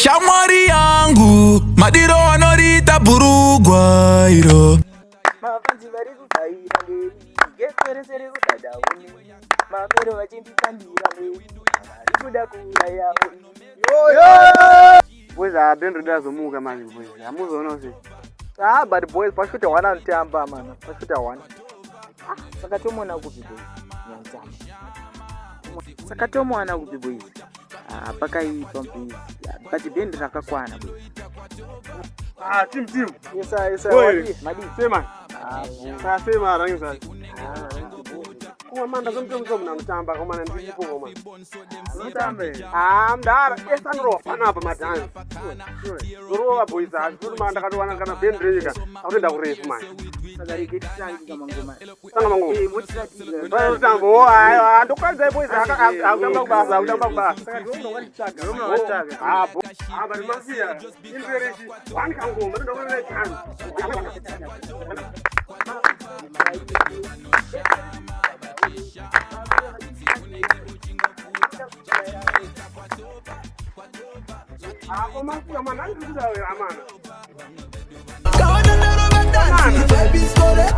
Shamwari yangu, madiro anoriita bhurugwa iro. Mafanzi vari kuvhaira mberi, ngesweresere kudada uni. Mafero vachinditambira mberi, vari kuda kuuraya uni. Boys, ah, band redu razomuka manje, boys. Hamuzoona sei? Ah, but boys, pashuta one anotamba mana, pashuta one. Ah, saka tomuona kupi, boys? Nyanzama. Saka tomuwana kupi, boys? Ah, pakaipa, boys. But bhendi rakakwana, boys. Ah, team, team. Yes sir, yes sir. Boy. Wadi. Madi. Sema. Ah, boys. Sa sema rangi sa. Kuma manda zomto mna mtamba koma ndiripo koma. Unotambe. Ah, mdara, esa norowa panapa madhanzi. Zorova, boys, ah, zvikuti manda ndakatowana kana band renyika. Akutoenda kurefu manje. Saka rege titange kamangoma. Tanga mangoma. Eh, motiratidza. Panotambo, ayo, ndokwanzai, boys, akutamba kubasa, akutamba kubasa. Saka ndiwe unowanditsvaga, ndiwe unowanditsvaga. Ah, bo. Ah, but mafia. Inzerechi. Wani kangoma, ndokuona chance. Ah, komafia mana, andikuda amana. Kaona ndarova dansi, vibe is correct.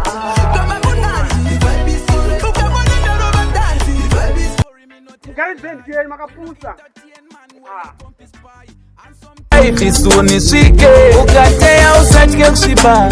Kama munanzi, vibe is correct. Ukaona ndarova dansi, vibe is Mugare band yenyu makapusa. Ah. Life soon isvike, ukateya usatye kusviba.